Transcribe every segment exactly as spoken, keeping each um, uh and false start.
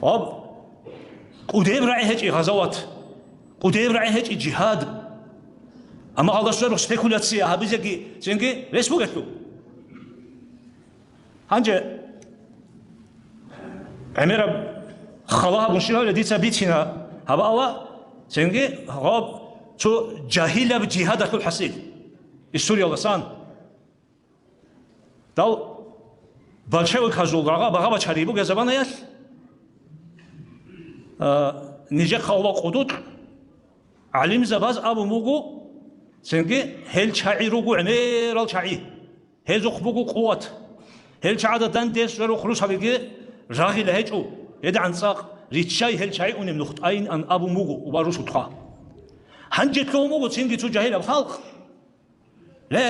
Гьаб, кӀудеб рагӀи гьечӀи гъазават, кӀудеб рагӀи гьечӀи жигьад. Амма гьалда щварухъ спекуляция гьабизеги цинги рес бугелъул. Гьанже гӀемераб хала гьабун щиб гьабилеб дица бицина гьаб Аллагь, цинги гьаб цо жагьилаб жигьадалъул хӀасил. Историялдасан. Дал большевиказул рагъа багъа бачари бугеб заманаялъ, а, нижехъа ва къудукь гӀалимзабаз абун буго, цинги гьел чагӀи руго гӀемерал чагӀи. Гьезухъ буго къуват. Гьел чагӀазда данде сверухъ рус гьабиги рагъила гьечӀо, гьедигӀан цӀакъ риччай гьел чагӀи унеб нухтӀайин ан абун буго уба русулха. Гьанже лъугьун буго цинги цо жагьилаб халкъ. Ле,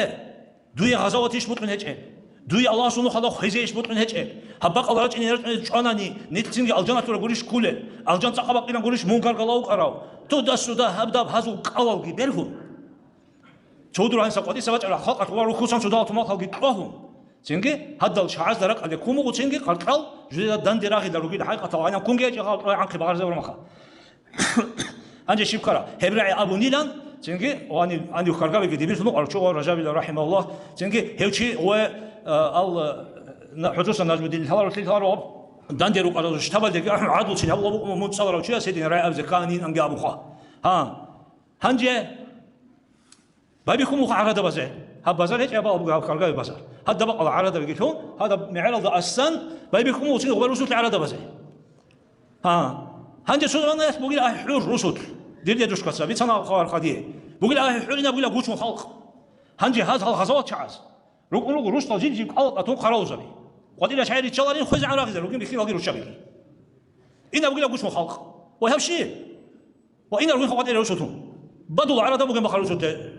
дуе гъазават иш букьун гьечӀеб? Дуе Аллагьасул нухалда хвезе иш букьун гьечӀеб? Гьаб бакъал рачӀине рачӀунез чӀванани, нилъ цинги алжаналъура гурищ ккулел, алжан цӀакъа бакъилан гурищ мун гаргала вукӀарав? Туда-суда гьаб-даб гьазул кӀалалги бергьун. Цо дур гьанса къватӀиса бачӀарал халкъалъ ва рухусан цо дагьал тумалъалги кьвагьун. Цинги гьадал чагӀазда ракӀалде ккун буго цинги къаркьал журеда данде рагъида ругел хӀакъатал гьанав кунги гьечӀо гьал кьвай гӀанхъи багъарзе вурамаха. Гьанже щиб ккара? Гьеб рагӀи абунилан, цинги гьанив, гьанив хьаргавиги дибир лъун къарчӀо ва Ражабила рахӀимагьуллагь, цинги гьев чи гъое, а, ал, а, на-, хӀужусан Нажмудин лъаларо, лъилъаларо, данде рукъарал штабалдеги гӀадлуцин гьабула букӀун мун цӀаларав чияс гьедин рагӀи абизе кканин анги абуха. Гьан. Гьанже байбихьун буго гӀарадабазе. Гьаб базар гьечӀеб, гьаб буго гьаб хьаргаве базар. Гьадаб бакъала гӀарадабиги лъун, гьадаб мегӀералда асан байбихьун буго цин гъубал русулъ гӀарадабазе. Гьа. Гьанже цо заманаялъ бугила ахӀи хӀур русулъ. Дир дедушкаца бицана хабар хадие. Бугила ахӀи хӀур, инаб бугила гучун халкъ. Гьанже гьаз гьал гъазават чагӀаз рукӀун руго русдал жиб-жиб кӀалал тӀатун хъаравулзаби. КъватӀира чагӀи риччаларин хвезе гӀан рагъизе ругин бихьиналги руччабиги. Инаб бугила гучун халкъ. Ва гьаб щи? Ва инар вихъа къватӀира русутун. Бадул гӀарада бугеб бахъал русуте.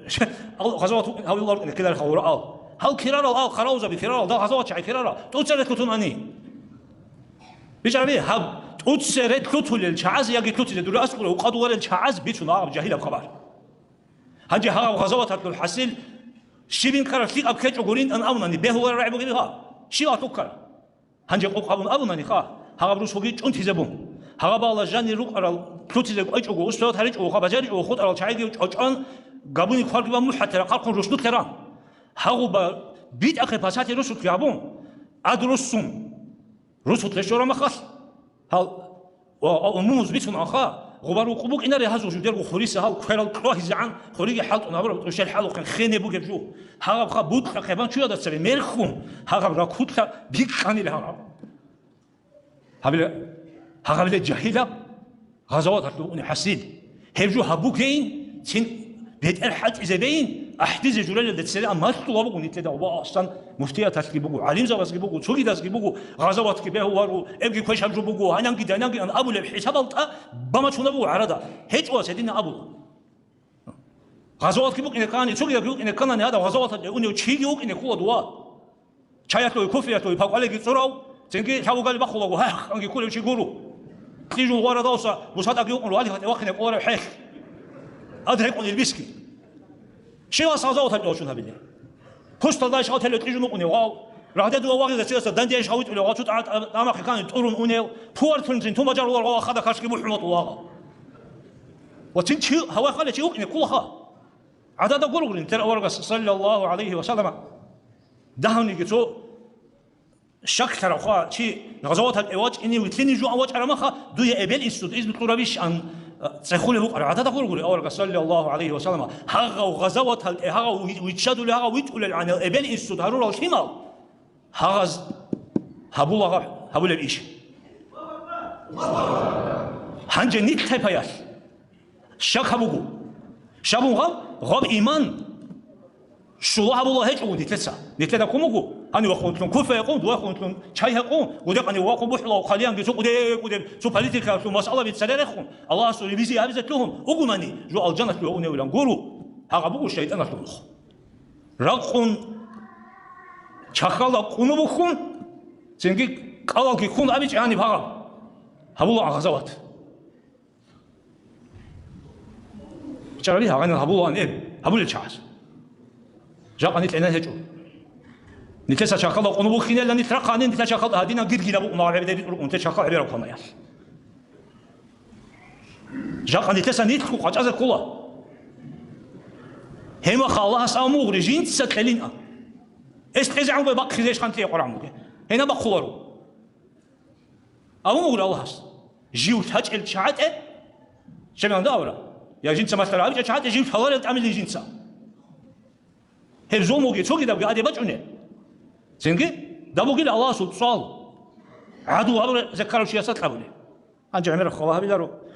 Ал гъазават гьавилар ккеларха гъура ал. Гьал кирарал ал, хъаравзаби кирарал, дал гъазават чагӀи кирарал. ТӀуцере лъутун ани. БичӀаби, гьаб тӀуцере лъутулел чагӀаз яги лъутизе дура аскӀура укъадуларел чагӀаз бицун агъаб жагьилаб хабар. Гьанже гьагъаб гъазаваталъул хӀасил щибин ккараб лъикӀаб ккечӀо гурин ан абунани, бегьуларел рагӀи бугеб гьаб? Щиб гьалъул ккараб? Гьанже къокъ гьабун абунаниха, гьагъаб русулги чӀунтизе бун. Гьагъаб Аллагь жанир рукъарал лъутизе кӀвечӀого, успеват гьаричӀого, хабажаричӀого хутӀарал чагӀиги чӀочӀан, габуни кварги бан мухӀатера хъархъун рушдулъе ран. Гьагъуба битӀахъе пасалъи русулъги гьабун, ад руссун, русулъе щорамахалъ. Гьал Ва, ва умумуз бицун анха, гъубал рукъу букӀинаре гьазул жудерго хуриса гьал кверал кьвагьизегӀан, хуриги хӀалтӀун гьабураб тӀушел хӀалухъен хене бугеб жо. Гьагъабха бутӀа къебан чуяда цебе мерхун, гьагъаб ракулъа бикъанил гьагъаб. Гьабила, гьагъабила жагьилаб гъазаваталъув уни хӀасил. Гьеб жо гьабугейин, цин бетӀер хӀалтӀизабейин, ахӀдизе журелалда цере амалъула бугун нилъеда ва асан муфтияталъги буго, гӀалимзабазги буго, цогидазги буго, гъазаватги бегьуларо, эбги квешаб жо буго, гьананги дананги ан абулеб хӀисабалда бамачуна буго гӀарада. ГьечӀо ас гьедина абула. Гъазаватги букӀине ккани, цогидабги букӀине кканани гьадаб гъазаваталде унев чиги вукӀине ккула дуа. Чаялъуй, кофеялъуй пакъвалеги цӀурав, цинги лъабугали бахулаго, гьахъанги кколев чи гуро. Кьижун гъварадавса бусатӀаги вукъун валихатӀе вахъине кӀоларев хӀех. Ад рекъун илбиски. Щивас гъазаваталде вачун гьабиле. Пусталдай шалтеле кьижун вукъунев гъав. Рагьде дуа вагъизе чияса дандияй шавитӀулев гъав, цутӀа тӀамахъе ккани тӀурун унев. Пуар тунцин тумажарулар гъав хада кашки бухӀуматулаха. Ва цин чи гьавахъале чи вукъине ккулаха. ГӀадада гуругрин тер аварагас, саллаллагьу гӀалайгьи ва саллама. Дагьавниги цо щаклъараб хва, чи гъазаваталъе вачӀине вилълъине жуан вачӀарамаха, дуе эбел институт изну кьурабищ ан, а, цӀехулеб букӀараб гӀадада гуругури аварагас, саллаллагьу гӀалайгьи ва саллама. Гьагъав гъазаваталъе, гьагъав ви-, виччадулев, гьагъав витӀулел гӀанал эбел институт гьарурал лъимал, гьагъаз гьабулагъа гьабулеб иш. Гьанже нилъ тайпаялъ. Щак гьабуго. Щабун гъаб, гъаб иман. Щула гьабула гьечӀо нилъеца. Нилъеда ккун буго. Гьанив вахъунлъун куфе гьекъун, дуа хъунлъун чай гьекъун, гудекъани вахъун бухӀула, хъалиянги цо кӀуде-кӀуде, цо политикалъул масъалаби цере рехун, Аллагьасул ревизия гьабизе лъугьун, угунани, жо алжаналъув уневилан гуро, гьагъа буго шайтӀаналъул нух. Ракъун, чахала къуну бухьун, цинги кӀалалги ккун абичӀ гьаниб гьагъаб. Гьабула гъазават. ЧӀараби гьагъанил гьабулаан эб, гьабулел чагӀаз. Жакъа нилъ гӀенан гьечӀо. Нилъеца чахъала къунубухъинелла нилъ рахъани, нилъа чахъала гьадинаб гиргинаб букӀун, гьаб гьеб рукӀун, те чахъа гьабираб хъанаялъ. Жакъа нилъеца нилъго къачӀазе ккола. Гьебмаха Аллагьас абун бугури, жинца кьелин а. Эс кьезегӀан гъой бахъизейищ хъантӀи Къуран бугеб? Гьенаб бахъуларо. Абун бугури Аллагьас. Жив лъачӀел чагӀатӀе, чеман давра. Я жинца малъара абичӀел чагӀатӀе жив лъаларел тӀамилин жинца. Гьеб зулмуги цогидабги гьаде бачӀунеб. Цинги, дабугил Аллагьасул цӀал. ГӀаду гьабура заккарав чиясда кьабули. Гьанже гӀемер хвала гьабиларо.